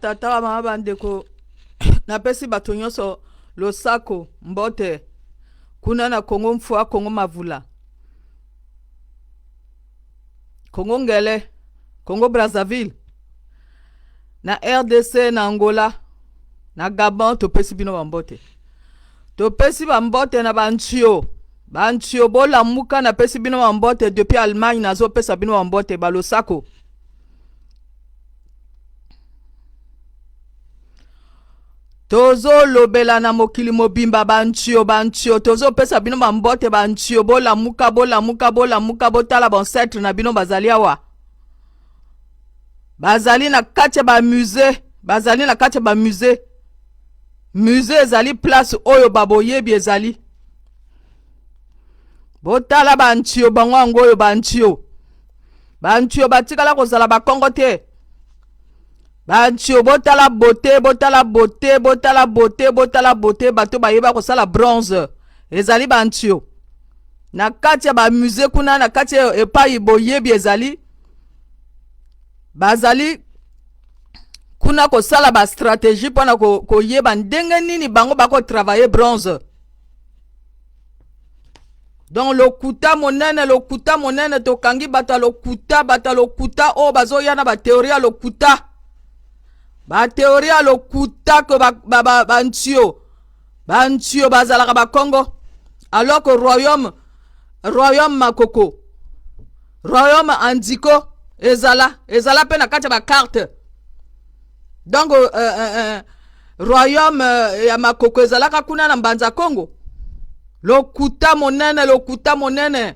Tata ba mama bandeko napesi bato nyonso losako mbote kuna na Kongo mfua Kongo mavula Kongo ngele Kongo Brazzaville na RDC na Angola na Gabon topesi bino bambote topesi bambote na bantio bantio bolamuka napesi bino bambote depuis Allemagne nazopesa bino bambote balosako tozolobela na mokili mobimba bantio bantio tozopesa bino bambote bantio bolamuka bolamuka bolamuka botala bancetre na bino bazali awa bazali na kati ya bamusee bazali na kati ya bamusee musee ezali place oyo baboyebi ezali botala bantio bango yango oyo bantio bantio batikala kozala bakongo te bantio botala bote botala bote botala bote botala bote bato bayeba kosala bronze ezali bantio na kati ya bamusee kuna na kati ya epai boyebi ezali bazali kuna kosala bastrategie mpo na koyeba ndenge nini bango bakotravaille bronze donc lokuta monene lokuta monene tokangi bato ya lokuta bato ya lokuta oyo bazoya na bateori ya lokuta bateori ya lokuta ke bantio ba, ba, bantio bazalaka bakongo alors que royaume royaume makoko royaume andiko ezala ezala mpe na kati ya bakarte donc euh, euh, euh, royaume euh, ya makoko ezalaka kuna na mbanza kongo lokuta monene lokuta monene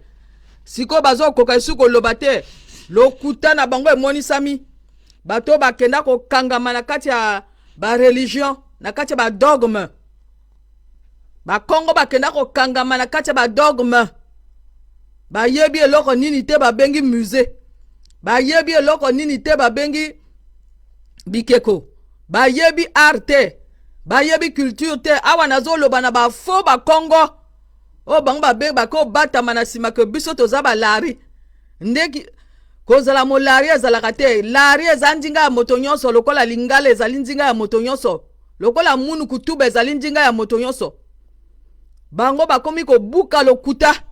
sikoyo bazokoka esu koloba te lokuta na bango emonisami bato oyo bakenda kokangama na kati ya bareligion na kati ya badogme bakongo bakenda kokangama na kati ya badogme bayebi eloko nini te babengi musée bayebi eloko nini te babengi bikeko bayebi art te bayebi culture te awa nazoloba na bafo bakongo oyo bango babengi bakobatama na nsima ke biso toza balari nde kozala molari ezalaka te lari eza ndinga ya moto nyonso lokola lingala ezali ndinga ya moto nyonso lokola munu kutuba ezali ndinga ya moto nyonso bango bakomi kobuka lokuta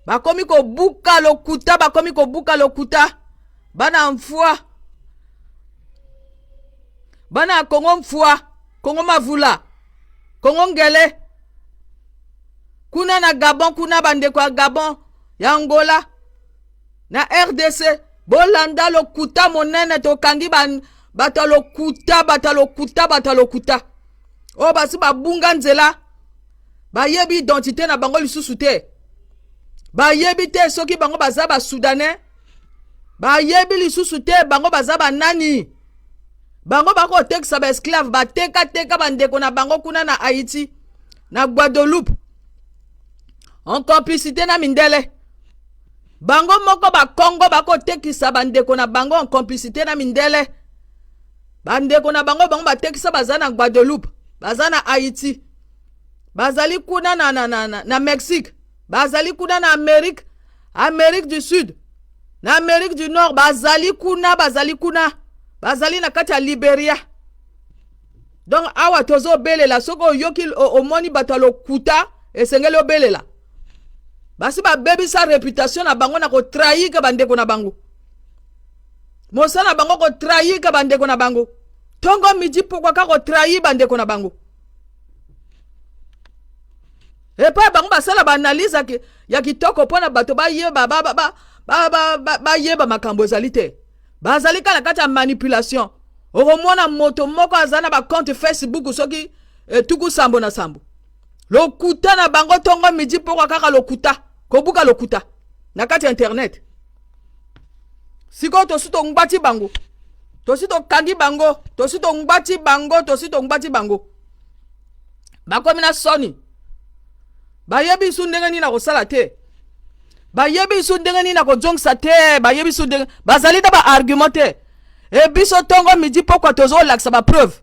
bakomi kobuka lokuta bakomi kobuka lokuta bana mfua bana ya kongo mfua kongo mavula kongo ngele kuna na gabon kuna bandeko ya gabon ya angola na rdc bolanda lokuta monene tokangi bato ya lokuta bato ya lokuta bato ya lokuta oyo basi babunga nzela bayebi identite na bango lisusu te bayebi te soki bango baza basoudanais bayebi lisusu te bango baza banani bango bakotekisa baesclave batekateka bandeko na bango kuna na haïti na guadeloupe en complicité na mindele bango moko bakongo bakotekisa bandeko na bango en complicité na mindele bandeko na bango bango batekisa baza na guadeloupe baza na haïti bazali kuna na, na, na, na, na mexique bazali kuna na amérique amérique du sud na amérique du nord bazali kuna bazali kuna bazali na kati ya liberia donc awa tozobelela soki oyoki omoni bato ya lokuta esengeli obelela basi babebisa reputation na bango na kotrahika bandeko na bango mosala na bango kotrahika bandeko na bango ntongo midi pokwa kaka kotrahi bandeko na bango epai bango basala baanalyse ya kitoko mpo na bato bayeba ba, ba, ba, ba, ba, ba, bayeba makambo ezali te bazali kaka na kati ya manipulation okomona moto moko aza na bacompte facebook soki eh, tuku sambo na sambo lokuta na bango ntongo midi pokwa kaka lokuta kobuka lokuta na kati ya internet sikoyo tosi tongbati bango tosi tokangi bango tosi tongbati bango tosi tongbati bango bakomi na soni bayebi su ndenge nini na kosala te bayebi su ndenge nini na kozongisa te bayebi su ndenge bazali na baargument te e biso ntongo midi pokwa tozolakisa bapreuve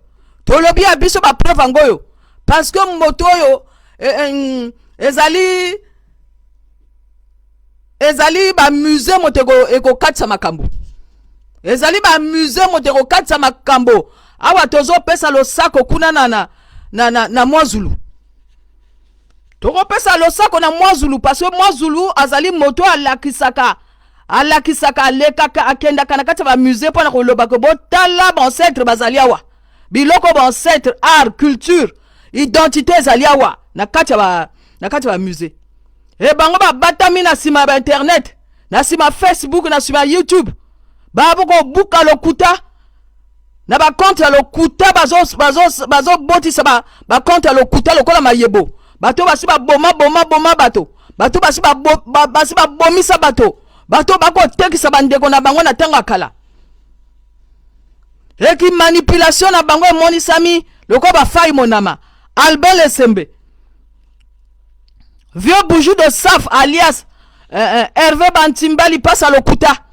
tolobi ya biso bapreuve yango oyo parce que moto oyo e, e, ezali ezali bamusée moto ekokatisa makambo. Ezali ba musée moto ekokatisa makambo. Awa tozopesa losako kuna na, na, na, na, na Mwazulu. Tokopesa losako na Mwazulu parce que Mwazulu azali moto alakisaka alakisaka alekaka akendaka na kati ya ba musée mpo na koloba ke botala ba ancêtre bazali awa, biloko ba ancêtre, art, culture, identité ezali awa na kati ya ba na kati ya ba musée. E bango babatami na nsima ya ba internet, na nsima Facebook, na nsima YouTube, bakobuka lokuta na bakonte ya lokuta, bazobotisa bazo, bakonte ya lokuta lokola mayebo. Bato basi baboma boma boma bato, bato basi basi babomisa bato, bato bakotekisa bandeko na bango na ntango ya kala. Eki manipulation na bango emonisami lokola bafai monama Albert Lesembe, vieux boujou de Saf alias Hervé Bantimba lipasa lokuta.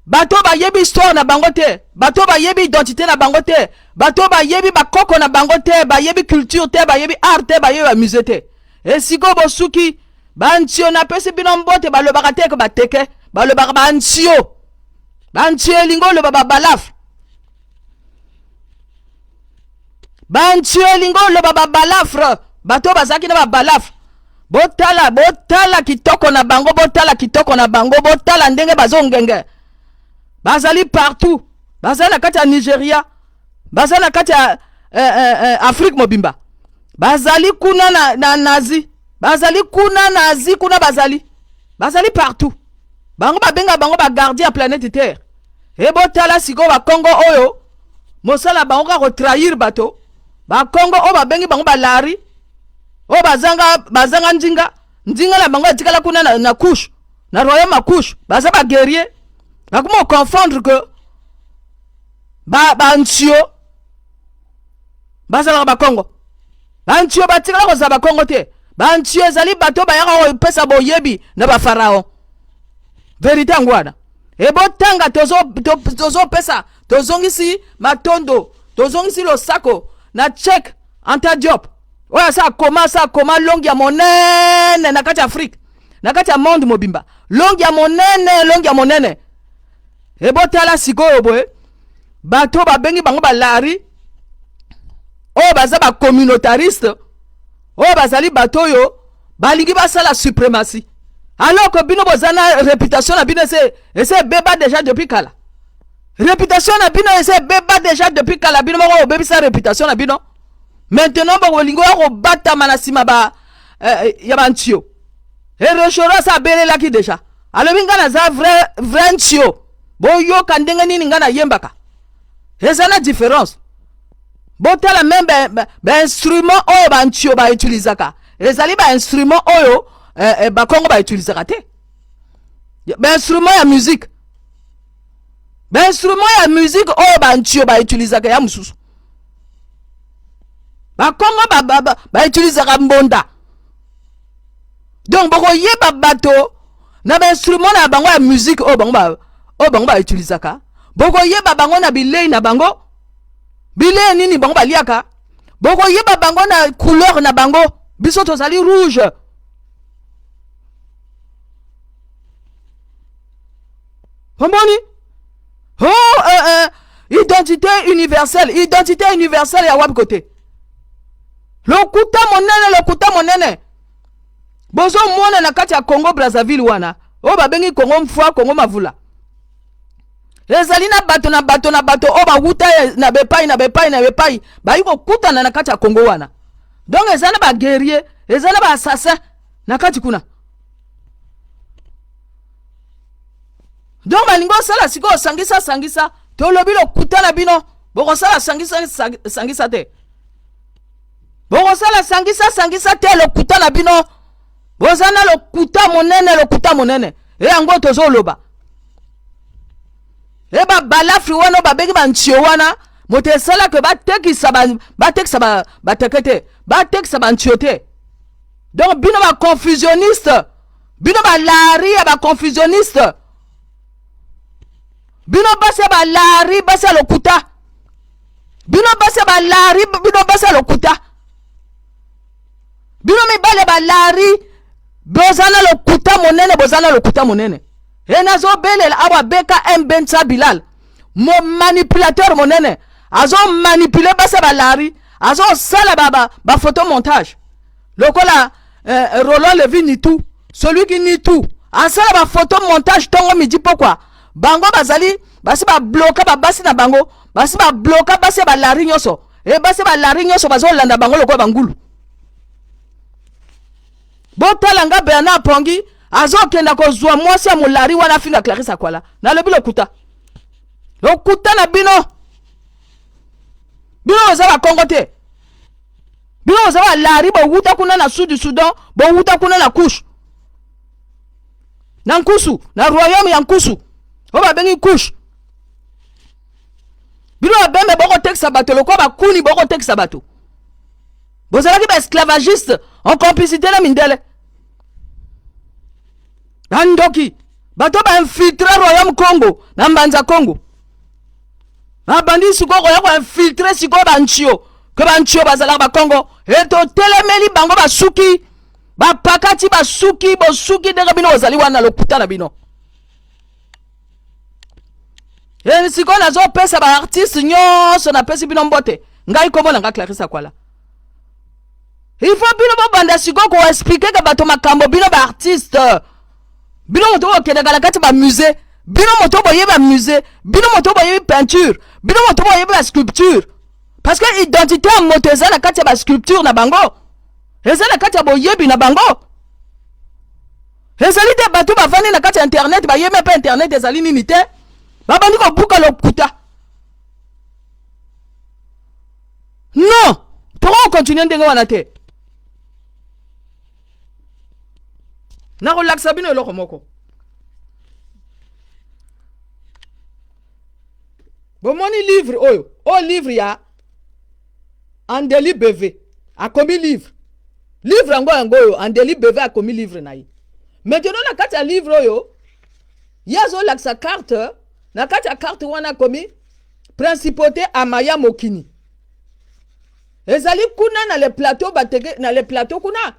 Bato bayebi histoire na bango te, bato bayebi identité na bango te, bato bayebi bakoko na bango te, bayebi culture te, bayebi art te, bayebi ba musée te. Esiko bosuki bantio, napesi bino mbote. Balobaka te ke bateke, balobaka bantio. Bantio elingi oloba babalafre, bantio elingi oloba babalafre, bato bazalaki na babalafre. Botala, botala kitoko na bango, botala kitoko na bango, botala ndenge bazongenge. Bazali partout, bazali na kati ya Nigeria, bazali na kati ya Afrique mobimba, bazali kuna na Nazi, bazali kuna na Asie kuna, bazali partout. Bango babenga bango bagardien ya planète Terre. E botala sikoyo bakongo oyo mosala bango kaka kotrahir bato. Bakongo oyo babengi bango balari, oyo bazanga ndinga ndinga na bango etikala kuna na Couche, na royaume ya Couche. Baza baguerrier, bakoma koconfondre ke bantio bazalaka bakongo. Bantio batikala kozala bakongo te. Bantio ezali bato bayaka kopesa boyebi na bafarao. Verité yango wana. Ebotanga tozopesa, tozongisi matondo, tozongisi losako na Cheikh Anta Diop oyo asa akoma, asa akoma longi ya monene na kati ya Afrique, na kati ya monde mobimba, longi ya monene, longi ya monene. Ebotala sikoyo boye bato babengi bango balari oyo baza bacommunautariste, oyo bazali bato oyo balingi basala suprématie, alors que bino boza na réputation na bino ese ebeba déjà depuis kala. Réputation na bino ese ebeba déjà depuis kala. Bino moko bobebisa réputation na bino. Maintenant bokolingi oya kobatama na nsima ba ya bantio. Ereshoro asa abelelaki déjà, alobi: "Ngai naza vrai, vrai ntio. Boyoka ndenge nini ngai nayembaka, eza na différence." Botala même bainstrument oyo bantio bautilisaka, ezali bainstrument oyo bakongo bautilisaka te. Bainstrument ya musique, bainstrument ya musique oyo bantio bautilisaka ya mosusu. Bakongo bautilisaka mbonda. Donc bokoyeba bato na bainstrument na bango ya musique oyo bango bautilisaka. Bokoyeba bango na bilei na bango, bilei nini bango baliaka. Bokoyeba bango na couleur na bango. Biso tozali rouge. Omoni, oh, identité universelle, identité universelle ya wapi kote? Lokuta monene, lokuta monene. Bozomona na kati ya Congo Brazzaville wana oyo babengi Congo Mfwa, Congo Mavula, ezali na bato na bato na bato oyo bawuta na bepai na bepai na bepai, bayi kokutana na kati ya Congo wana. Donc eza na baguerrier, eza na baassassin na kati kuna. Donc balingi osala sikoyo sangisa sangisa. Tolobi lokuta na bino. Bokosala sangisa sangisa te, bokosala sangisa sangisa te. Lokuta na bino, boza na lokuta monene, lokuta monene. E yango tozoloba, e babalafri wana babengi bantio wana, moto esalaka batekisa, batekisa bateke te, batekisa bantio te. Donc bino baconfusionniste, bino balari ya baconfusionniste, bino basi ya balari, basi ya lokuta, bino basi ya balari, bino basi ya lokuta, bino mibale balari. Boza na lokuta monene, boza na lokuta monene. E nazobelela awa BKM Bensa Bilal, mo manipulateur monene, azo manipuler basi ya balari, azosala ba, ba, ba photo montage lokola eh, Roland Levy Nitu, celui qui nie tout, asala ba photo montage tongo midi pokwa. Bango bazali basi ba bloka ba basi na bango, basi ba bloka basi ya balari nyonso. E basi ya balari nyonso bazolanda bango lokola bangulu. Botala nga Bernard Pongi azokenda kozwa mwasi ya molari wana afinga Clarisse Akwala. Nalobi lokuta. Lokuta na bino. Bino boza ba Kongo te. Bino boza ba lari, bowuta kuna na sud du Soudan, bowuta kuna na Kush. Na Nkusu, na royaume ya Nkusu. Oyo babengi Kush. Bino babembe bokotekisa bato lokola bakuni, bokotekisa bato. Bozalaki ba esclavagiste en complicité na mindele. Bandoki, bato ba infiltre royaume Congo na Mbanza Congo. Babandi sikoyo koya ko infiltre sikoyo bantio, ke bantio bazalaka ba Congo. E totelemeli bango, basuki, bapakati, basuki, bosuki ndenge bino bozali wana lokuta na bino. E sikoyo nazopesa ba artiste nyonso, napesi bino mbote. Ngai kombo na nga Clarisse Akwala. Il faut bino bobanda sikoyo ko expliquer ke bato makambo bino ba artiste. Bino moto bokendaka na kati ba musée, bino moto boyebi ba musée, bino moto boyebi peinture, bino moto boyebi ba sculpture. Parce que identité ya moto eza na kati ya ba sculpture na bango, eza na kati ya boyebi na bango. Ezali te bato bavandi na kati ya internet bayebi mpe internet ezali nini te, babandi kobuka lokuta. Non, toko continuer ndenge wana te. Nakolakisa bino eloko moko. Bomoni livre oyo, oyo livre ya Andeli Beve akomi livre. Livre yango yango oyo Andeli Beve akomi livre na ye. Maintenant na kati ya livre oyo ye azolakisa carte, na kati ya carte wana akomi Principauté Amaya Mokini. Ezali kuna na le plateau bateke na le plateau kuna.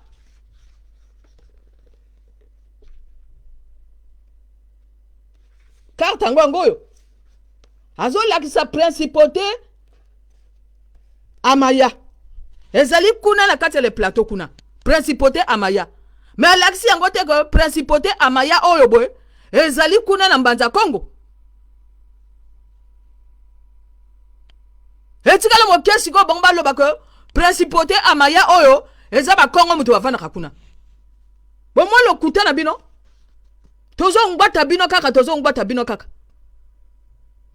Carte yango yango oyo azolakisa Principauté Amaya. Ezali kuna na kati ya le plateau kuna. Principauté Amaya. Mais alakisi yango te que Principauté Amaya oyo boye ezali kuna na Mbanza Congo. Etikala moke sikoyo bango baloba que Principauté Amaya oyo eza ba Congo moto bavandaka kuna. Bomoi lokuta na bino. Tozongwata bino kaka, tozongwata bino kaka.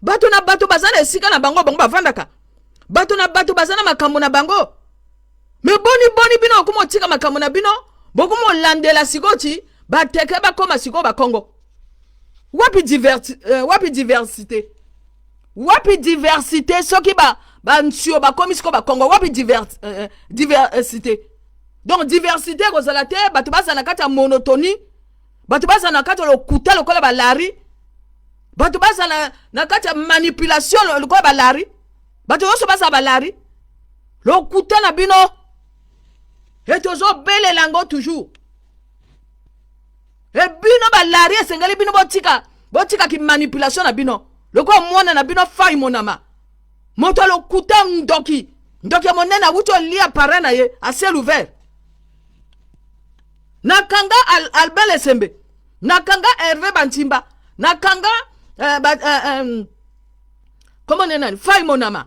Bato na bato baza na esika na bango, bango bavandaka. Bato na bato baza na makambo na bango. Me boni boni bino okoma otika makambo na bino, bokoma olandela sikoyo ti bateke bakoma sikoyo ba Congo. Wapi wapi diversité? Wapi diversité soki ba ba nsio bakomi sikoyo ba Congo, wapi diversité? Donc diversité ekozala te, bato bazala na kati ya monotonie, bato bazala na kati ya lokuta lokola ba lari, bato bazala na kati ya manipulation lokola ba lari, bato nyonso bazala ba lari. Lokuta na bino e tozobelela yango toujours. E bino ba lari esengeli bino botika, botika ki manipulation na bino lokola mwana na bino Fai Monama, moto ya lokuta, ndoki, ndoki ya monene awuti olia parrain na ye a ciel ouvert. Nakanga Albert Lesembe, nakanga Hervé Bantimba, nakanga ba comment on nani Fai Monama.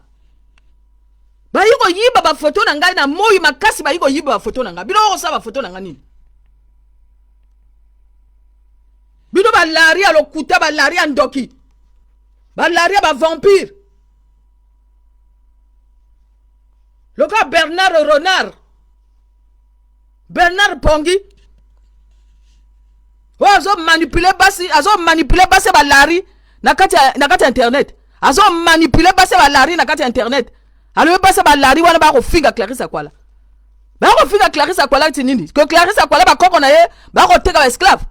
Bayi koyiba ba photo na ngai na moyi makasi, bayi koyiba ba photo na ngai. Bino okosala ba photo na ngai nini? Bino ba lari ya lokuta, ba lari ya ndoki, ba lari ya ba vampire. Loka Bernard Renard, Bernard Pongi, oyo azo manipuler basi, azo manipuler basi ya ba lari na kati ya, na kati ya internet. Azo manipuler basi ya ba lari na kati ya internet. Alobi basi ya ba lari wana ba kofinga Clarisse Akwala. Ba kofinga Clarisse Akwala ti nini? Que Clarisse Akwala ba koko na ye ba koteka ba esclave.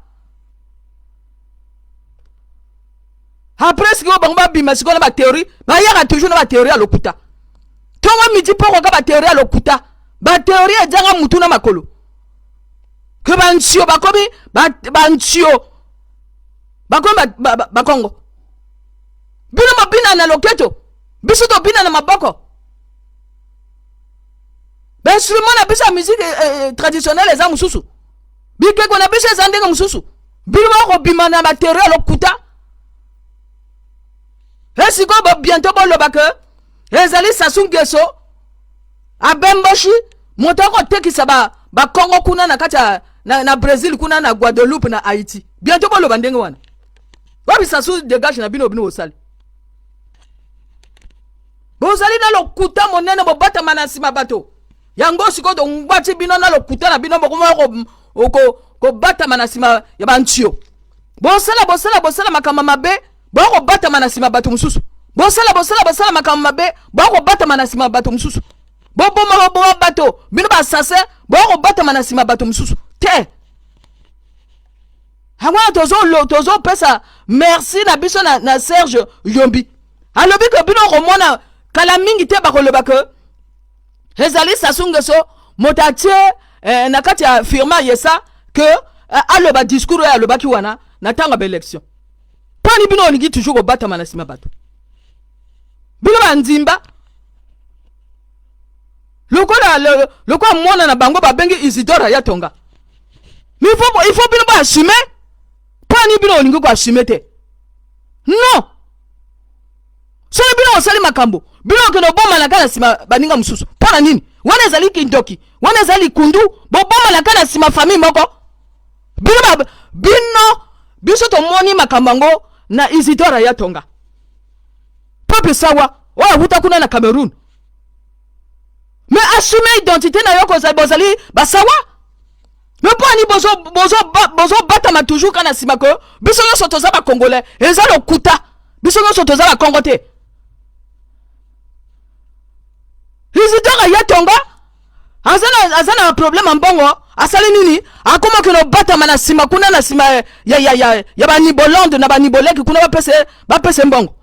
Après sikoyo bango babima sikoyo na ba théorie, bayaka toujours na ba théorie ya lokuta. Tongo midi poko ka ba théorie ya lokuta. Ba théorie ejanga mutu na makolo. Ke bantio bakomi bantio bakomi bakongo. Bino bobina na loketo, biso tobina na maboko. Bainstrument na biso ya musique traditionnelle eza mosusu, bikeko na biso eza ndenge mosusu. Bino bakobima na bateori ya lokuta. E sikoyo bo bientôt boloba ke ezali Sassou Nguesso abemboshi moto akotekisa bakongo kuna na kati ya na Brésil kuna na Guadeloupe na Haïti. Bientôt boloba ndenge wana. Wapi Sassou dégage na bino bino bosali. Bozali na lokuta monene, bobatama na nsima bato. Yango sikoyo tongwati bino na lokuta na bino, bokoma kobatama na nsima ya bantio. Bosala bosala bosala makambo mabe, bokobatama na nsima bato mosusu. Bosala bosala bosala makambo mabe, bokobatama na nsima bato mosusu. Boboma boboma bato, bino ba assassin, bokobatama na nsima bato mosusu te. Yango wana tozopesa merci na biso na Serge Yombi. Alobi ke bino komona kala mingi te bakoloba ke ezali Sassou Nguesso moto atie na kati ya firma yesa ke aloba discours oyo alobaki wana na ntango ya baélection. Mponi bino olingi toujours kobatama na nsima bato, bino bandimba lokola mwana na bango babengi Isidore Ayatonga. Mais il faut bino baassume. Mponi bino olingi koassume te? Non, soki bino osali makambo, bino okende obomanaka na nsima baninga mosusu mpo na nini? Wana ezali kindoki, wana ezali likundu. Bobomanaka na nsima famille moko. Bino biso tomoni makambo yango na Isidore Ayatonga, peuple sawa oyo awuta kuna na Cameroun. Mais assume identité na yo, kozali bozali basawa. Me mpo ani bozobatama toujours kaka na nsima ke biso nyonso toza bacongolais? Eza lokuta, biso nyonso toza bakongo te. Isidore Ayatonga aza na problème ya mbongo. Asali nini? Akoma okende obatama na nsima kuna, na nsima ya banibolonde na baniboleki kuna, bapese mbongo.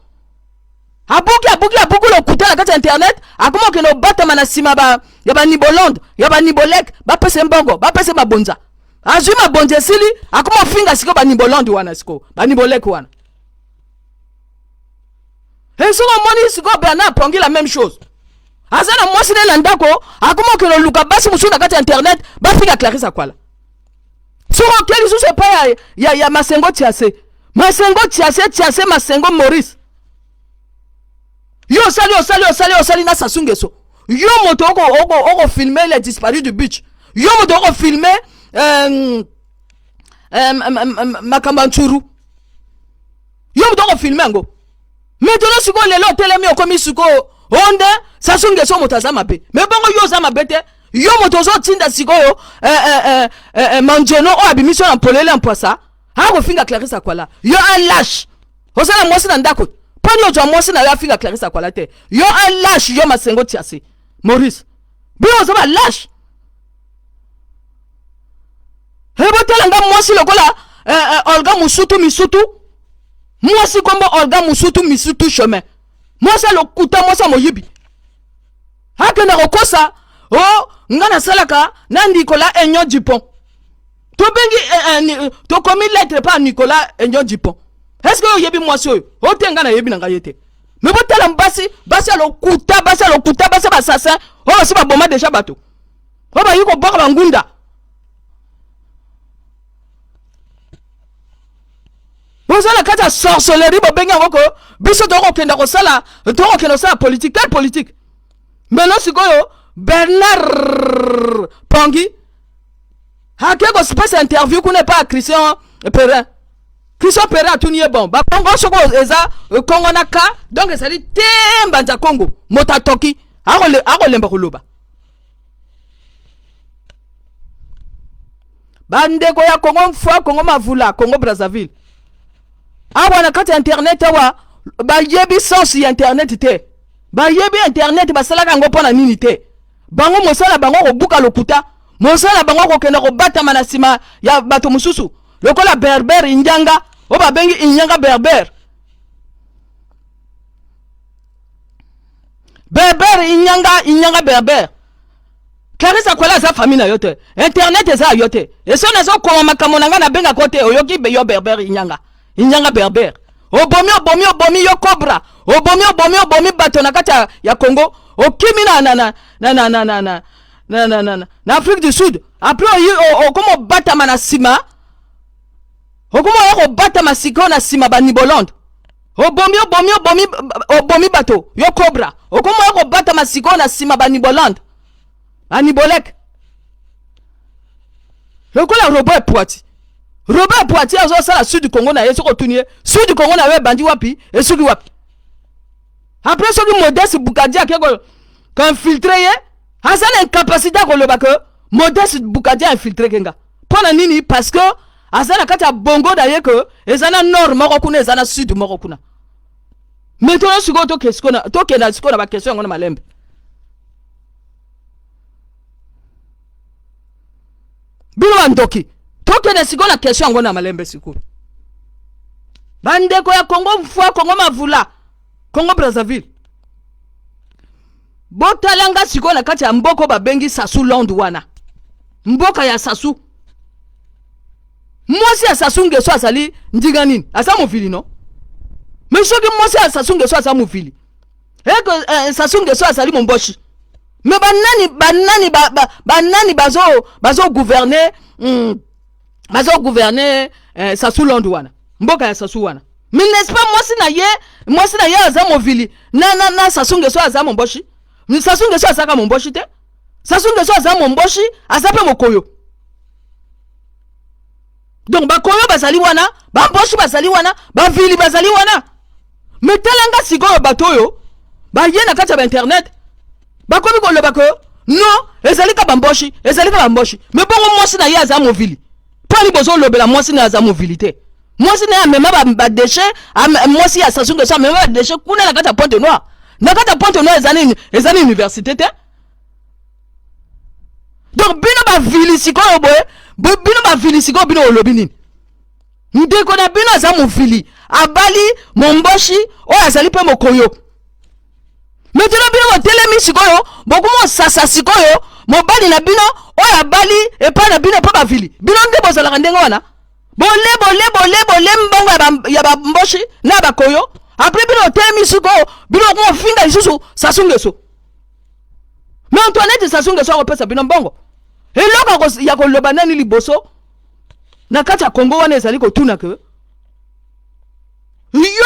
Abuki abuki abuki lokuta na kati ya internet. Akoma okende obatama na nsima ya banibolonde, ya banibolek, bapese mbongo, bapese mabonza. Azwi mabonza, esili, akoma ofinga sikoyo banibolonde wana, sikoyo banibolek wana. E soki omoni sikoyo Bernard Pongi, la même chose. Aza na mwasi ne na ndako, akoma okende oluka basi mosusu na kati ya internet bafinga Clarisse Akwala. Soki oke lisusu epai ya Masengo Tiase, Masengo Tiase, Tiase Masengo Maurice, yo osali osali osali osali na Sassou Nguesso. Yo moto okofilme les disparus du beach, yo moto okofilme makambo ya Nturu, yo moto okofilme yango. Maintenant sikoyo lelo otelemi, okomi sikoyo onde Sassou Nguesso moto aza mabe. Me bongo yo oza mabe te? Yo moto ozotinda sikoyo Manjono oyo abimisi oyo na mpolele ya mpwasa akofinga Clarisse Akwala. Yo un lâche, ozala mwasi na ndako, mponi ozwa mwasi na yo afinga Clarisse Akwala te? Yo un lâche, yo Masengo Tiase Maurice, bino oza balâche. Ebotala nga mwasi lokola Olga Musutu Misutu, mwasi kombo Olga Musutu Misutu chemin, mwasi alokuta, mwasi ya moyibi, akende kokosa o oh, nga nasalaka na Nicolas Enyo Dupont. Tobengi tokomi lettre pa Nicolas Enyo Dupont. Est ce que oyebi mwasi oyo? O te, nga nayebi na ngai ye te. Me botala basi, basi ya lokuta, basi ya lokuta, basi ya basassin oyo basi baboma deja bato, oyo bayi kobwaka bangunda. Boza na kati ya sorcellerie. Bobengi yango ko biso tokokenda kosala, tokokenda kosala politique. Quelle politique? Maintenant sikoyo Bernard Pongi ake kosipesa interview kuna epa ya Christian Perrin. Christian Perrin atuni ye: bon, bakongo soko eza Kongo na ka, donc ezali te Mbanza Kongo. Moto atoki akolemba koloba. Bandeko ya Kongo Mfwa, Kongo Mavula, Kongo Brazzaville, awa na kati ya internet awa, bayebi sens ya internet te. Bayebi internet basalaka yango mpo na nini te. Bango mosala bango kobuka lokuta, mosala bango kokenda kobatama na nsima ya bato mosusu lokola Berber Inyanga oyo babengi Inyanga Berber, Berber Inyanga, Inyanga Berber. Clarisse Akwala aza famille na yo te. Internet eza ya yo te. Eso nazokoma makambo na ngai nabengaka yo te. Oyoki yo berber inyanga. Inyanga berber. Obomi obomi obomi yo cobra. Obomi obomi obomi bato na kati ya, ya Congo. Okimi na na na na na na na na na na na na Afrique du Sud. Après okoma obatama na sima. Okoma oya kobatama sikoyo na sima ba Nibolande. Obomi obomi obomi obomi bato yo cobra. Okoma oya kobatama sikoyo na sima ba Nibolande. Ba Nibolek. Lokola robot epuati. Robert Poitier azosala sud Congo na ye soki otuni ye sud Congo na yo ebandi wapi esuki wapi après soki Modeste Bukadi ake ko infiltre ye aza na incapacité ya koloba ke Modeste Bukadi a infiltre ke nga mpo na nini parce que aza na kati ya bongo na ye ke eza na nord moko kuna eza na sud moko kuna maintenant sikoyo tokenda sikoyo na baquestion yango na malembe. Bino bandoki, tokende sikoyo na question yango na malembe sikoyo. Bandeko ya Congo mfua, Congo mavula, Congo Brazzaville, botalanga sikoyo na kati ya mboka babengi Sassou Land wana, mboka ya Sassou. Mwasi ya Sassou Nguesso azali ndinga nini? Aza movili no? Mais soki mwasi ya Sassou Nguesso aza movili, eko eh, Sassou Nguesso azali momboshi. Mais banani banani ba, ba, banani bazo bazo gouverner bazo gouverner eh, Sassou Land wana, mboka ya Sassou wana. Mais n'est-ce pas mwasi na ye, mwasi na ye aza movili na na na Sassou Nguesso aza momboshi. Mais Sassou Nguesso azaka momboshi te. Sassou Nguesso aza momboshi, aza pe mokoyo. Donc bakoyo bazali wana, bamboshi bazali wana, bavili bazali wana. Mais talanga sikoyo bato oyo baye na kati ya ba internet bakomi koloba ke non ezali ka bamboshi, ezali ka bamboshi. Mais bongo mwasi na ye aza movili. Poni bozolobela mwasi na ye aza movili te. Mwasi na ye amema ba déchets, mwasi ya Sassou Nguesso amema ba déchets kuna na kati ya Pointe Noire. Na kati ya Pointe Noire ezali ezali université te. Donc bino bavili sikoyo boye, bino bavili sikoyo bino olobi nini? Ndeko na bino aza movili, abali momboshi oyo azali mpe mokoyo. Maintenant bino botelemi sikoyo, bokomi osasa sikoyo mobali na bino oyo abali epai na bino mpe bavili. Bino nde bozalaka ndenge wana. Bole bole bole bole mbongo ya bamboshi na bakoyo. Après bino botelemi sikoyo, bino bokomi ofinga lisusu Sassou Nguesso. Mais Antoinette Sassou Nguesso akopesa bino mbongo. Eloko ya koloba nani liboso na kati ya Congo wana ezali kotuna ke yo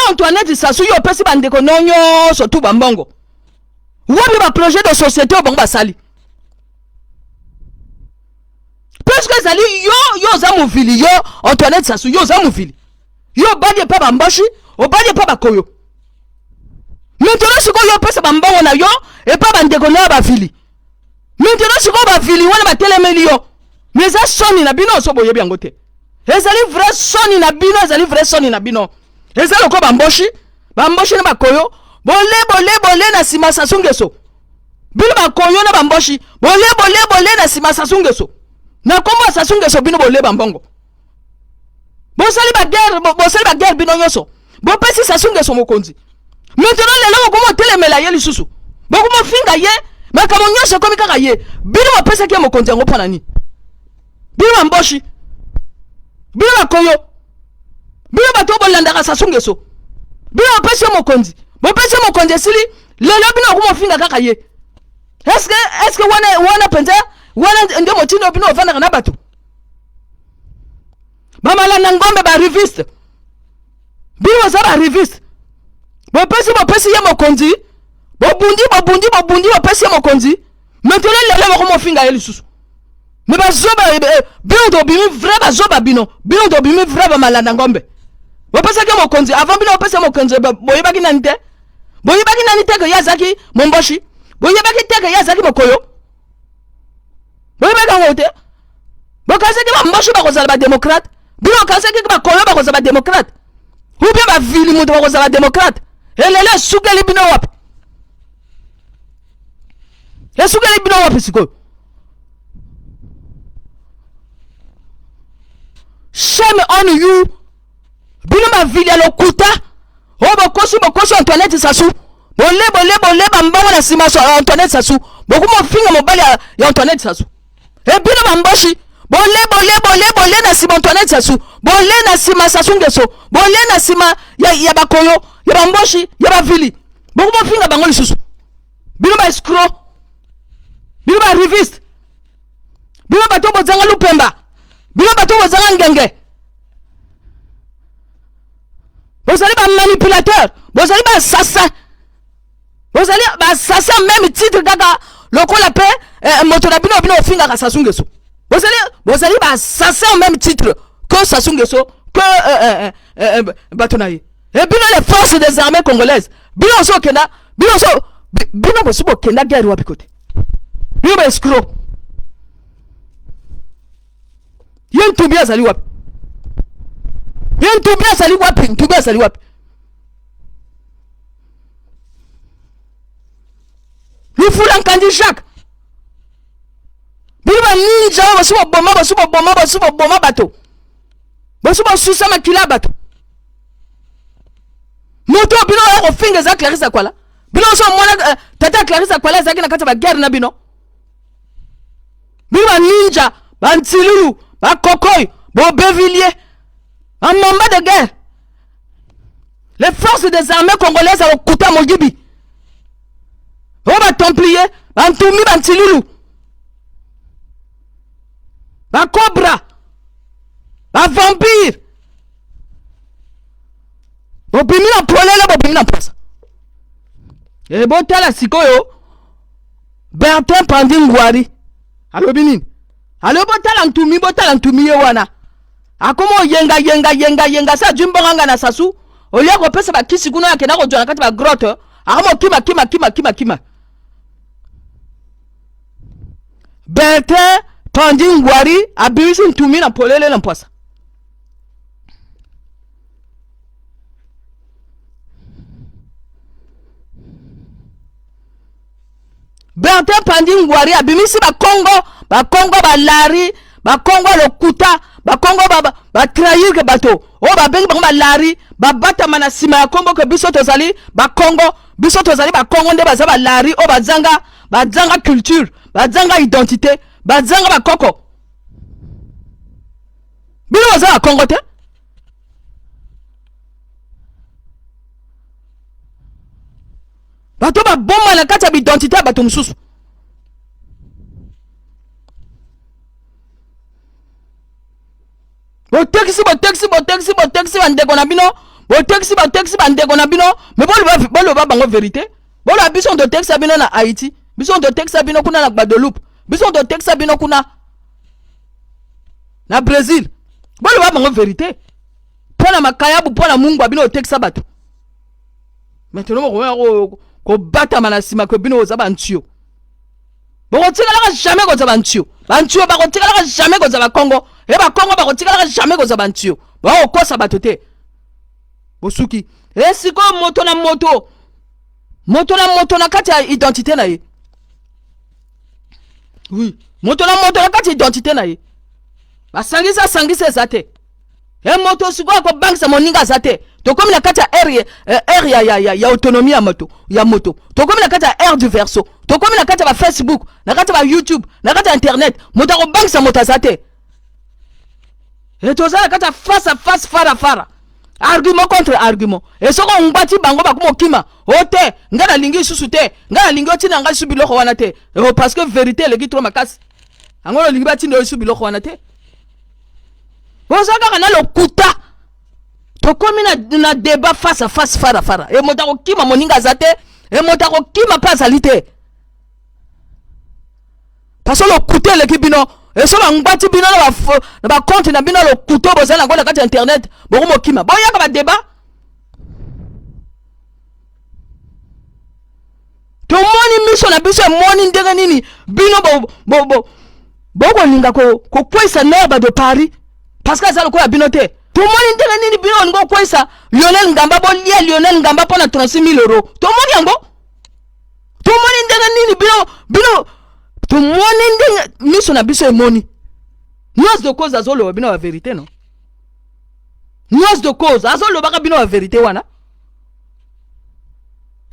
Antoinette Sassou yo opesi bandeko no nyonso tu bambongo wapi ba projet de société oyo bango basali puisque ezali yo yo oza movili yo Antoinette Sassou yo oza movili yo obali epa bamboshi obali epa bakoyo maintenant sikoyo yo opesa bambongo na yo epa bandeko na yo bavili maintenant sikoyo bavili wana batelemeli yo mais eza soni na bino so boyebi yango te ezali vrai soni na bino ezali vrai soni na bino eza lokola bamboshi bamboshi na bakoyo bole bole bole na nsima Sassou Nguesso bino bakoyo na bamboshi bole bole bole na nsima Sassou Nguesso na kombo ya Sassou Nguesso bino bole bambongo bosali baguerre bosali baguerre bino nyonso bopesi Sassou Nguesso mokonzi maintenant lelo bokomi otelemela ye lisusu bokomi ofinga ye makambo nyonso ekomi kaka ye bino bapesaki ye mokonzi yango mpo na nini bino bamboshi bino bakoyo bino bato oyo bolandaka Sassou Nguesso bino bopesi ye mokonzi bopesi ye mokonzi esili lelo bino bokomi ofinga kaka ye eske wana wana mpenza wana nde motindo bino ofandaka na bato bamalanda ngombe ba reviste bino boza ba reviste bopesi bopesi ye mokonzi bobundi bobundi bobundi bopesi ye mokonzi maintenant lelo boko mofinga ye lisusu me bazoba bino tobimi vrai bazoba bino bino tobimi vrai bamalanda ngombe bopesaki ye mokonzi avant bino bopesa ye mokonzi boyebaki nani te boyebaki nani te ke ye azalaki momboshi boyebaki te ke ye azalaki mokoyo boyebaki yango te bokanisaki bamboshi bakozala bademokrate bino bokanisaki bakoyo bakozala bademokrate ou bien bavili moto bakozala bademokrate elelo esukeli bino wapi esukeli bino wapi sikoyo shame on you bino bavili ya lokuta oyo bokosi bokosi Antoinette Sassou. Bole bole bole bambongo na nsima ya Antoinette Sassou. Bokoma ofinga mobali ya Antoinette Sassou. E bino bamboshi bole bole bole bole na nsima Antoinette Sassou. Bole na nsima Sassou Nguesso. Bole na nsima ya bakoyo, ya bamboshi, ya bavili. Bokoma ofinga bango lisusu. Bino ba escroc. Bino ba riviste. Bino bato bozanga lupemba. Bino bato bozanga ngenge. Bozali ba manipulateur, bozali ba assassin. Bozali ba assassin même titre kaka lokola pe eh, moto na bino bino ofingaka Sassou Nguesso. Bozali bozali ba assassin même titre que Sassou Nguesso que eh, eh, eh, eh, bato na ye. Et bino les forces des armées congolaises, bino ozo kenda, bino ozo bino bosi bokenda guerre wapi kote. Bino ba escroc. Ye Ntumbi azali wapi? Ye Ntumbi azali wapi? Ntumbi azali wapi? Lufula Nkandi Jacques. Bino ba ninja oyo bosi boboma bosi boboma bosi boboma bato. Bosi bosusa makila bato. Moto bino oyo kofinga eza Clarisse Akwala. Bino ozo mona eh, tata Clarisse Akwala ezalaki na kati ya ba guerre na bino. Bino ba ninja, ba ntilulu, ba kokoy, bo bevillier, ba mamba de guerre. Les forces des armées congolaises à lokuta moyibi. Oyo ba templier, ba ntumi, ba ntilulu. Ba cobra, ba vampire. Bobimi na polele, bobimi na mpasa. E botala sikoyo Bertin Pandi Ngwari alobi nini? Alobi botala ntumi, botala ntumi ye wana akoma oyenga yenga yenga yenga sa azwi mbongo anga na Sassou olia kopesa bakisi kuna akenda kozwa na kati ba grotte akoma okima kima kima kima kima. Bertin Pandi Ngwari abimisi ntumi na polele na mpwasa. Bertin Pandi Ngwari abimisi bakongo bakongo balari bakongo lokuta bakongo batrahir ba, bato oyo babengi bango balari babatama na nsima ya kombo ke biso tozali bakongo biso tozali bakongo nde baza balari oyo bazanga bazanga culture bazanga identité bazanga bakoko bino baza bakongo te. Bato baboma na kati ya bidentité ya bato mosusu. Botekisi botekisi botekisi botekisi bandeko na bino, botekisi botekisi bandeko na bino, me boloba boloba bango verité. Boloba biso totekisa bino na Haïti, biso totekisa bino kuna na Guadeloupe, biso totekisa bino kuna na Brésil. Boloba bango verité. Mpo na makayabu, mpo na mungwa bino otekisa bato. Maintenant bokoya kobatama na nsima ke bino boza bantio. Bokotikalaka jamais kozala bantio. Bantio bakotikalaka jamais kozala bakongo. E bakongo bakotikalaka jamais kozala bantio. Bakokosa bato te. Bosuki. E sikoyo moto na moto. Moto na moto na kati ya identité na ye. Oui. Moto na moto na kati ya identité na ye. Basangisa sangisa eza te. E moto sikoyo akobangisa moninga aza te. Tokomi na kati ya ère, eh, ère ya, ya, ya, ya autonomie ya moto, ya moto. Tokomi na kati ya ère du verso. Tokomi na kati ya ba Facebook, na kati ya ba YouTube, na kati ya internet. Moto akobangisa moto aza te. E toza na kati ya face à face, fara fara. Argument contre argument. E soko ongwati bango bakoma okima. O te, nga nalingi lisusu te. Nga nalingi otinda nga lisusu biloko wana te. O parce que vérité eleki trop makasi. Yango olingi batinda yo lisusu biloko wana te. Boza kaka na lokuta. Tokomi na, na débat face à face fara fara. E moto akokima moninga aza te. E moto akokima mpe azali te. Parce que lokuta eleki bino. E so bangwati bino na ba, na ba compte na bino lokuta bozali nango na kati ya internet, bokomokima. Boyaka ba débat. Tomoni miso na biso emoni ndenge nini bino bokolinga kokweyisa Nerba de Paris parce que aza lokola bino te. Tomoni ndenge nini bino bolingi kokweyisa Lionel Ngamba, bolia Lionel Ngamba mpo na 36 000 euros. Tomoni yango. Tomoni ndenge nini bino bino tomoni ndenge miso na biso emoni. Nuance de cause azoloba bino ba vérité non? Nuance de cause azolobaka bino ba vérité wana.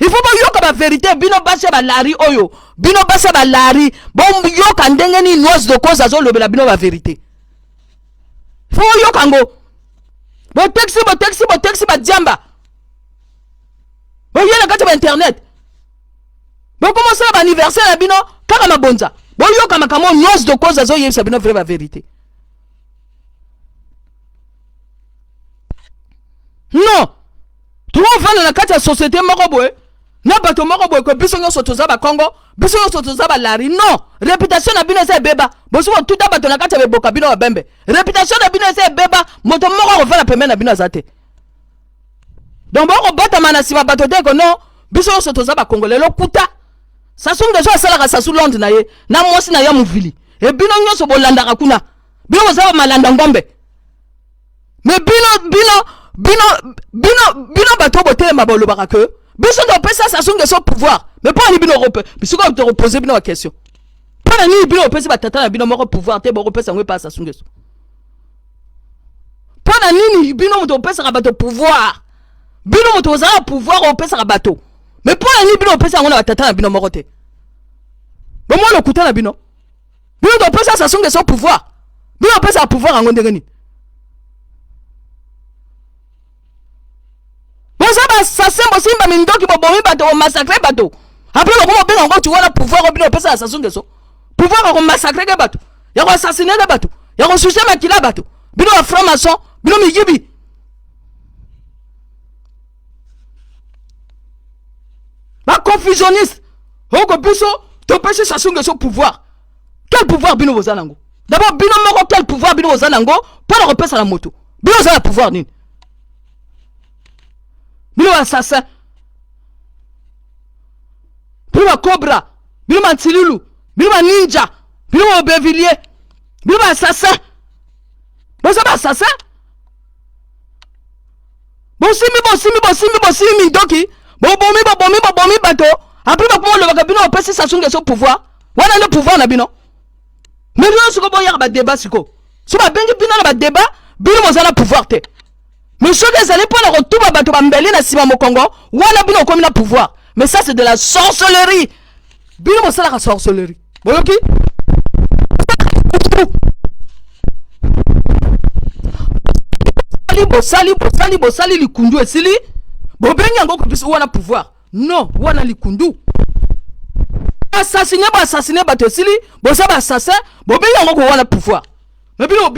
Il faut boyoka baverité. Bino basi ya balari oyo, bino basi ya balari, boyoka ndenge nini Noise de Cause azolobela bino baverité. Fo oyoka ngo. Botekisi, botekisi, botekisi badiamba, boye na kati ya bainternet, bokoma osala baanniversaire na bino kaka mabonza. Boyoka makambo Noise de Cause azoyebisa bino, vrai baverité. Non, tokovanda na kati ya société moko boye na bato moko boye ko biso nyonso toza bakongo, biso nyonso toza balari. Non, réputation na bino eza ebeba. Bosi botuta bato na kati ya beboka, bino babembe, réputation na bino eza ebeba. Moto moko akofanda pembeni na bino aza te. Donc bokobatama na nsima bato te ko non, biso nyonso toza bakongole. Lokuta. Sassou Nguesso asalaka Sassou Lande na ye na mwasi na ye movili e bino nyonso bolandaka kuna. Bino boza bamalanda ngombe. Me bino, bino, bino, bino, bino bato botelema, bolobaka ke biso topesa Sassou Nguesso pouvoir. Me mpo ani bino sikoyo tokopose bino baquestion? Mpo na nini bino opesi batata na bino moko pouvoir te, bokopesa yango epa Sassou Nguesso? Mpo na nini bino moto opesaka bato pouvoir? Bino moto ozala pouvoir opesaka bato, me mpo na nini bino opesa yango na batata na bino moko te? Bomoi lokuta na bino. Bino topesa Sassou Nguesso pouvoir, bino opesaka pouvoir yango ndenge nini? Boza basassin, bosimba mindoki, bobomi bato, bomassacre bato, après bokoma obenga yango ti wana pouvoir. Oyo bino opesa ya Sassou Nguesso, pouvoir ya komassacre ke bato, ya koassassine ke bato, ya kosuse makila bato, bino ba franc maçon, bino miyibi, baconfusionniste. Oko biso topesi Sassou Nguesso pouvoir. Quel pouvoir bino boza nango? D'abord bino moko, quel pouvoir bino boza nango mpo na kopesa na moto? Bino boza na pouvoir nini? Bino bassassin, bino bacobra, bino bantilulu, bino baninja, bino baobevilie, bino baassassin. Boza baassassin. Bosimbi, bosimbi, bosimbi, bosimbi mindoki, bobomi, bobomi, bobomi bato, après bakoma olobaka bino opesi Sassou Nguesso pouvoir. Wana nde pouvoir na bino. Me bino siko boyaka badébat, siko so babengi bino na badébat, bino boza na pouvoir te. Mais soki ezali mpo na kotuba bato bambeli na nsima mokongo, wana bino okomi na pouvoir. Mais ça, c'est de la sorcellerie. Bino bosalaka sorcellerie, boyoki? Bosali, bosali, bosali likundu, esili, bobengi yango biso wana pouvoir. Non, wana likundu. Assassine, boassassine bato, esili, boza baassassin, bobengi yango ko wana pouvoir. Mais bino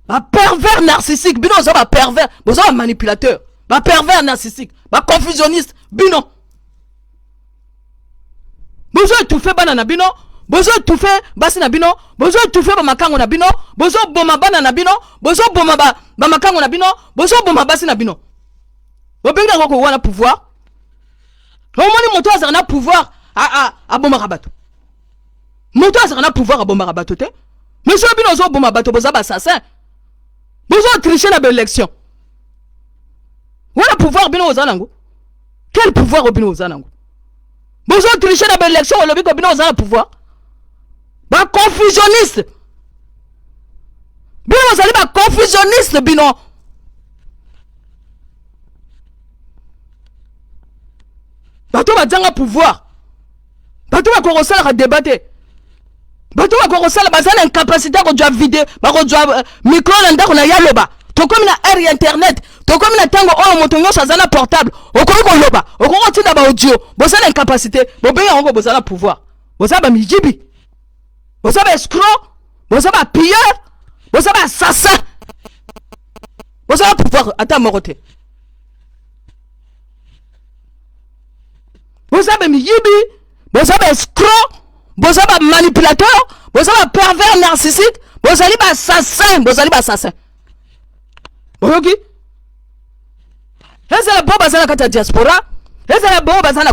bapervers narcissique, bino boza bapervers, boza bamanipulateur, bapervers narcissique, baconfusionniste. Bino bozo étouffe bana na bino, bozo étouffe basi na bino, bozo étouffe bamakango na bino, bozoboma bana na bino, bozoboma bamakango na bino, bozoboma basi na bino. Bobengi yango ko wana pouvoir. Omoni moto azalaka na pouvoir abomaka bato? Moto azalaka na pouvoir abomaka bato te. Mais soki bino ozoboma bato, boza baassassin, bozotriche na baélection, wana pouvoir bino oza nango? Quel pouvoir oyo bino oza nango? Bozotriche na baélection, olobi ko bino oza na pouvoir. Baconfusionniste, bino bozali baconfusionniste. Bino bato bazanga pouvoir, bato bakoki kosalaka débat te, bato bakoki kosala, baza na incapacité ya kozwa video, bakozwa micro na ndako na ya loba. Tokomi na ère ya internet, tokomi na ntango oyo moto nyonso aza na portable, okoki koloba, okoki kotinda baaudio. Boza na incapacité, bobengi yango boza na pouvoir. Boza bamiyibi, boza baescroc, boza bapilleur, boza baassassin, boza na pouvoir ata moko te. Boza bamiyibi, boza baescroc, boza bamanipulateur, boza bapervers narcissique, bozali baassassin, bozali baassassin. Boyoki? Ezala bo baza na kati ya diaspora, ezala bo baza na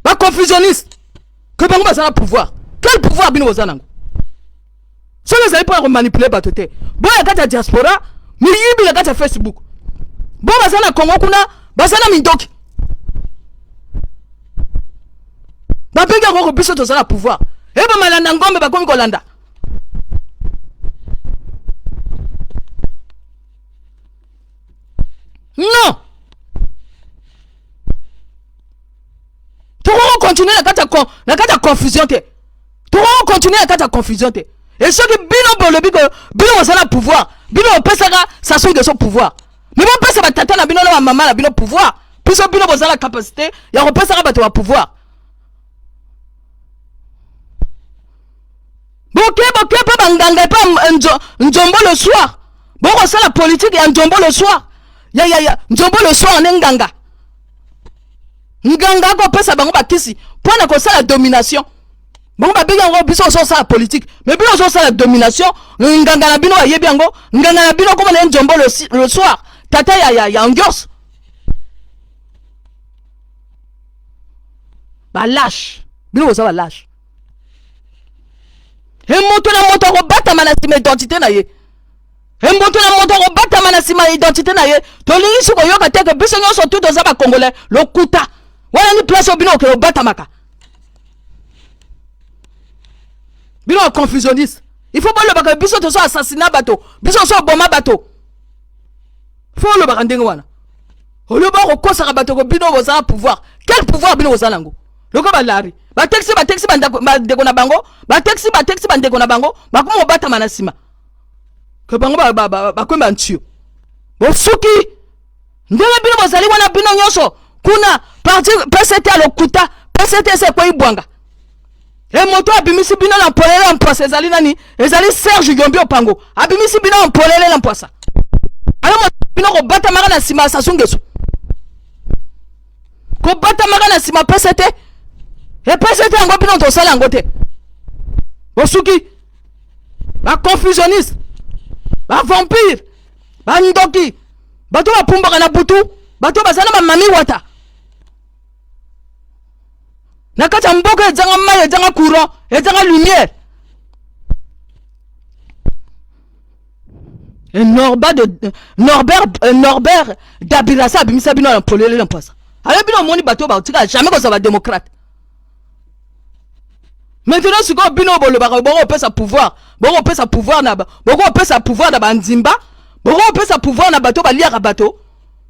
baconfusionniste, ke bango baza na pouvoir. Quel pouvoir bino boza nango soki ezali mpo ya komanipule bato te? Boya kati ya diaspora, miyibi na kati ya Facebook, bo baza na Congo kuna, baza na mindoki, babengi yango ko biso toza na pouvoir. E bamalanda ngombe bakomi kolanda. Non. kocontinue na kati ya na kati ya confusion te. Tokoki kocontinue na kati ya confusion te. E soki bino bolobi ke bino boza na pouvoir, bino bopesaka Sassou Nguesso pouvoir, mais bopesa batata na bino na bamama na bino pouvoir, biso bino boza na capacité ya kopesaka bato ba pouvoir. Boke boke mpe banganga epa nzombo le soir, bokosala politike ya nzombo le soir, ya ya ya nzombo le soir nde nganga nganga akopesa bango bakisi mpo na kosala domination. Bango babengi yango biso ozosala politike, mais bino ozosala domination. Nganga na bino ayebi yango, nganga na bino komona ye nzombo le soir, tata ya ya ya ngios balashe. Bino boza balashe. E moto na moto akobatama na nsima identité na ye. E moto na moto akobatama na nsima ya identité na ye. Tolingi si koyoka te ke biso nyonso tu toza bacongolais. Lokuta wana ni place oyo bino okende obatamaka. Bino baconfusionniste, il faut bolobaka biso tozo assassina bato, biso tozo oboma bato. Fo olobaka ndenge wana, oloba okokosaka bato ko bino bozala pouvoir. Quel pouvoir bino bozala yango? Lokola balari batekisi batekisi bandeko na bango, batekisi batekisi bandeko na bango, bakoma kobatama na nsima ke bango bakomi bantio. Bosuki ndenge bino bozali wana, bino nyonso kuna parti PCT ya lokuta, PCT ese ekwei bwanga. E moto abimisi bino na mpolele ya mpwasa ezali nani? Ezali Serge Yombi Opango abimisi bino na mpolele na mpwasa. Ayo bino kobatamaka na nsima ya Sassou Nguesso, kobatamaka na nsima PCT. E PCT yango bino tosala yango te. Bosuki baconfusionniste, bavampire, bandoki, bato bapumbaka na butu, bato baza na bamami wata na kati ya mboka ezanga mai, ezanga courant, ezanga lumière. E Norbert de Norbert, Norbert Dabirasa abimisa bino na polele na mpwasa. Ayo bino omoni bato batika jamais kozala badémocrate. Maintenant sikoyo bino bolobaka bokopesa pouvoir, bokopesa pouvoir na bokopesa pouvoir na bandimba, bokopesa pouvoir na bato baliaka bato.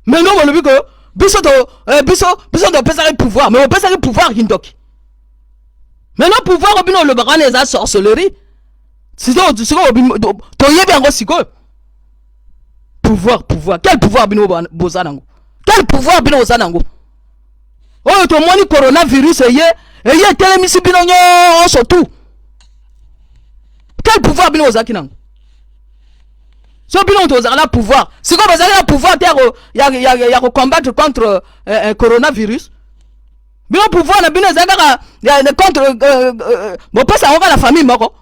Maintenant bolobi ko biso to biso biso topesaki pouvoir, mais opesaki pouvoir kindoki. Maintenant pouvoir bino olobaka wana eza sorcellerie. Sikoyo sikoyo toyebi yango sikoyo. Pouvoir, pouvoir, quel pouvoir bino boza nango? Quel pouvoir bino boza nango? Oyo tomoni coronavirus eye eye etelemisi bino nyonso tout. Quel pouvoir bino bozalaki nango? So bino moto bozalaka na pouvoir, sikoyo bozalaki na pouvoir te ya kocombattre contre coronavirus. Bino pouvoir na bino ezali kaka contre bopesa yango kaka na famille moko.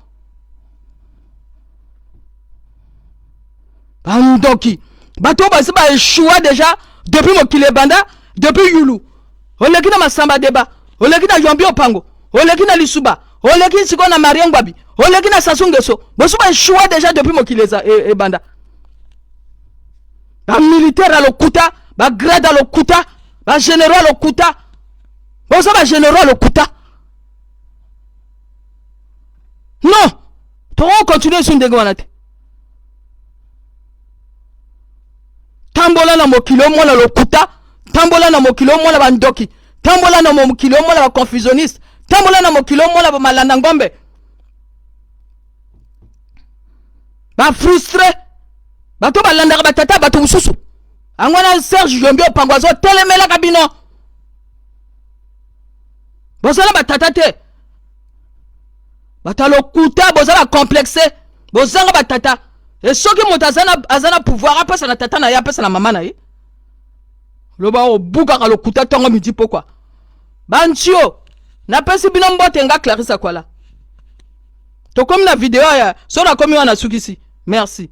Bandoki, bato oyo basi baechoua déjà depuis mokili ebanda, depuis yulu. Oleki na Masamba Deba, oleki na Yombi Opango, oleki na Lisuba, oleki sikoyo na Marie Ngwabi, oleki na Sassou Nguesso. Bosi baechoua déjà depuis mokili ebanda. Bamilitaire ya lokuta, bagrade ya lokuta, bagénéraux ya lokuta. Boza bagénéraux ya lokuta. Non, tokokontinue su ndenge wana te. Tambola na mokili omona lokuta, tambola na mokili omona bandoki, tambola na mokili omona baconfusionniste, tambola na mokili omona bamalanda ngombe, bafrustre, bato balandaka batata bato mosusu. Yango wana Serge Yombi Opango azotelemelaka bino. Bozala batata te, bato ya lokuta, boza bacomplexe, bozanga batata. E soki moto aza na pouvoir, apesa na tata na ye, apesa na mama na ye. Loba obukaka lokuta ntongo midi pokwa. Bantio, napesi bino mbote. Nga Clarisse Akwala, tokomi na video ya so nakomi wana sukisi. Merci.